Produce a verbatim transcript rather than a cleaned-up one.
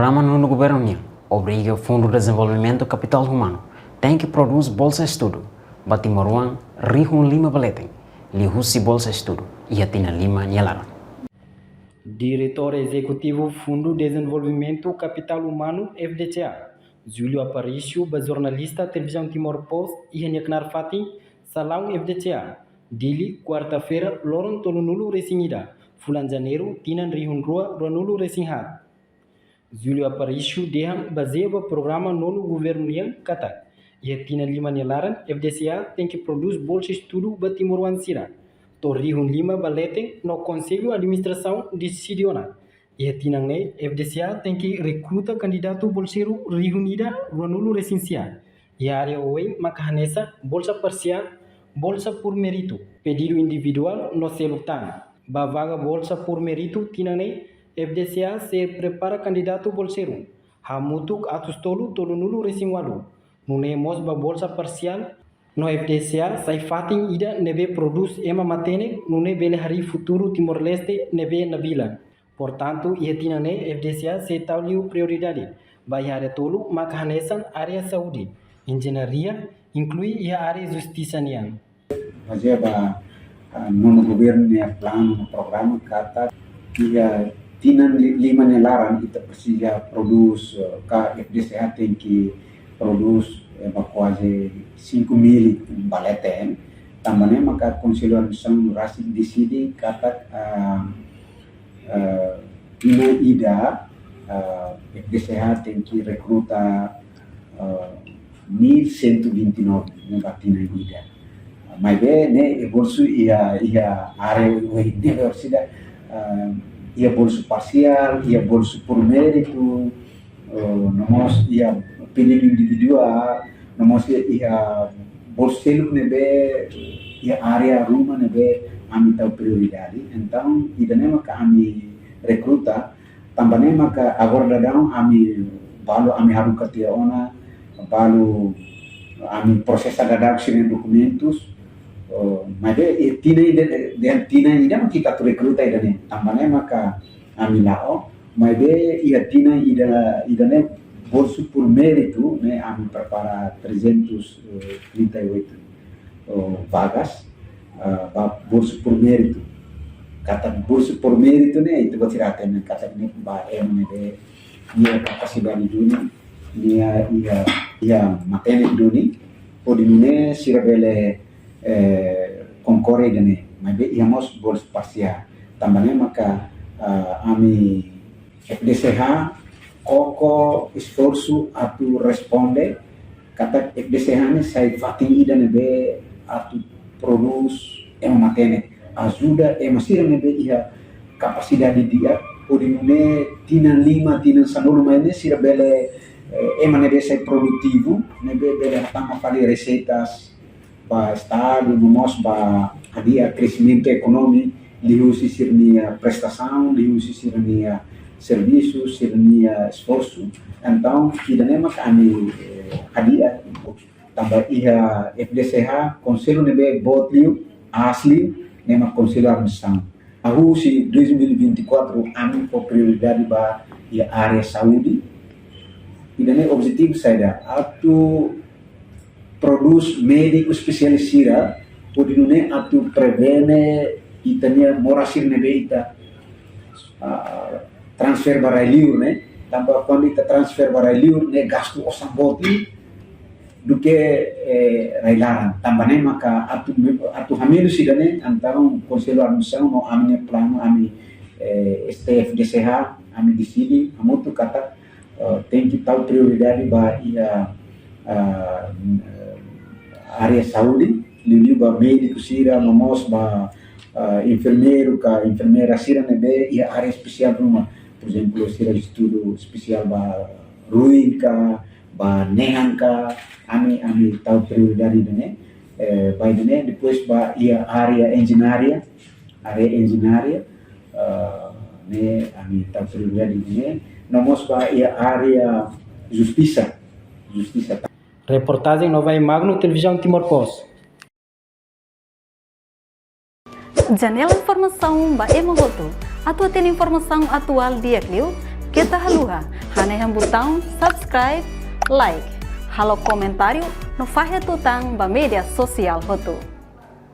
Programa nonu governu nian obriga Fundu Dezenvolvimentu Kapitál Umanu tenke prodús bolsa estudu ba timoroan rihun lima ba leten, liuhusi bolsa estudu iha tinan lima nia laran. Diretór Ezekutivu Fundu Dezenvolvimentu Kapitál Umanu, F D C A, Júlio Aparício, ba jornalista Televizaun Timor Post iha nia knaar fatin salaun F D C A, Dili, kuarta-feira, loron tolunulu-resin-ida fulan Janeiru, tinan rihun rua ruanulu-resin-haat. Júlio Aparício dehan bazeia ba programa nonu governu nian katak iha tinan lima nia laran F D C A tenke prodús bolsa estudu ba timoroan sira to'o rihun lima ba leten no Konsellu Administrasaun deside ona iha tinan ne'e F D C A tenke rekruta kandidatu bolseiru rihun ida ruanulu-resin-sia. Iha área oioin maka hanesan bolsa parsiál, bolsa por méritu, pedidu individuál no seluk tan. Ba vaga bolsa por méritu tinan ne'e F D C A sei prepara kandidatu bolseiru hamutuk atus tolu tolunulu-resin-ualu. Nune'e mós ba bolsa parsiál no F D C A sai fatin ida ne'ebé prodús ema matenek, nune'e bele harii futuru Timor-Leste ne'ebé nabilan. Portantu, iha tinan ne'e F D C A sei tau liu prioridade ba iha área tolu maka hanesan área saúde, enjeñaria, inklui iha área justisa nian. Bazeia ba, ah, nonu governu nia planu no programa katak iha tinan li-, lima nia laran ita presiza prodús, eh, ka F D C A tenke prodús, eh, ba kuaze cinco mil ba leten. Tanba ne'e maka Konsellu Administrasaun rasik deside katak, ah, eh, tinan ida, eh, F D C A tenke rekruta, eh, mil cento e vinte e nove, ne'e ba tinan ida. Maibé ne'e bolsu iha, iha área oioin ne'e bolsu ida, eh, iha bolsu parsiál, iha bolsu por méritu, eh, no mós iha pedidu individuál, no mós iha, iha bolsu seluk ne'ebé iha área ruma ne'ebé ami tau prioridade. Entaun, ida-ne'e maka ami rekruta, tanba ne'e maka agora daudaun ami balu ami haruka tiha ona, balu ami prosesa daudaun sira-nia dokumentus, eh, maibé, eh, tinan ida, de, tinan ida maka ita atu rekruta ida-ne'e. Tanba ne'e maka ami la'o, maibé iha tinan ida, ida-ne'e bolsu por méritu ne'e ami prepara trezentos e trinta e oito, eh, vagas, eh, ba bolsu por méritu. Katak bolsu por méritu ne'e, ita-boot sira hatene katak ne'e ba ema ne'ebé iha kapasidade duni, iha, iha, iha matenek duni, hodi nune'e sira bele, eh, konkorre ida-ne'e. Maibé iha mós bolsu parsiál. Tanba ne'e maka, eh, ami F D C H koko esforsu atu responde katak F D C H ne'e sai fatin ida ne'ebé atu prodús ema matenek, ajuda ema sira ne'ebé iha kapasidade di'ak, hodi nune'e tinan lima, tinan sanulu mai ne'e sira bele, eh, ema ne'ebé sai produtivu, ne'ebé bele hatama fali reseitas ba Estadu, no mós ba hadi'a kresimentu ekonomia, liuhusi sira-nia prestasaun, liuhusi sira-nia servisu, sira-nia esforsu. Entaun, ida-ne'e maka ami, eh, hadi'a, tanba iha F D C H, konsellu ne'ebé boot liu, aas liu, ne'e mak Konsellu Administrasaun. Hahú husi dois mil e vinte e quatro, ami fó prioridade ba iha área saúde. Ida-ne'e objetivu saida? Atu prodús médiku espesialista sira, hodi nune'e atu prevene ita-nia moras sira ne'ebé ita, ah, transfere ba rai-liur ne'e. Tanba kuandu ita transfere ba rai-liur ne'e gastu osan boot liu duké, eh, rai-laran. Tanba ne'e maka atu, atu hamenus ida-ne'e, entaun Konsellu Administrasaun no ami-nia planu, ami, eh, S T F D C H, ami deside hamutuk katak, eh, tenke tau prioridade ba iha, ah, área saúde, liuliu ba médiku sira, no mós ba, ah, enfermeiru ka enfermeira sira ne'ebé iha área espesiál ruma. Por ezemplu, sira estudu espesiál ba ruin ka, ba nehan ka, ami, ami tau prioridade ida-ne'e, eh, ba ida-ne'e, depois ba iha área enjeñaria, área enjeñaria, eh, ne'e ami tau prioridade ida-ne'e, no mós ba iha área justisa, justisa. Reportajen Novae Magno, Televizaun Timor Post. Janela informasaun ba ema hotu. Atu hatene informasaun atuál di'ak liu, Keta haluha hanehan butaun subscribe, like, halo komentáriu no fahe tutan ba média sosiál hotu.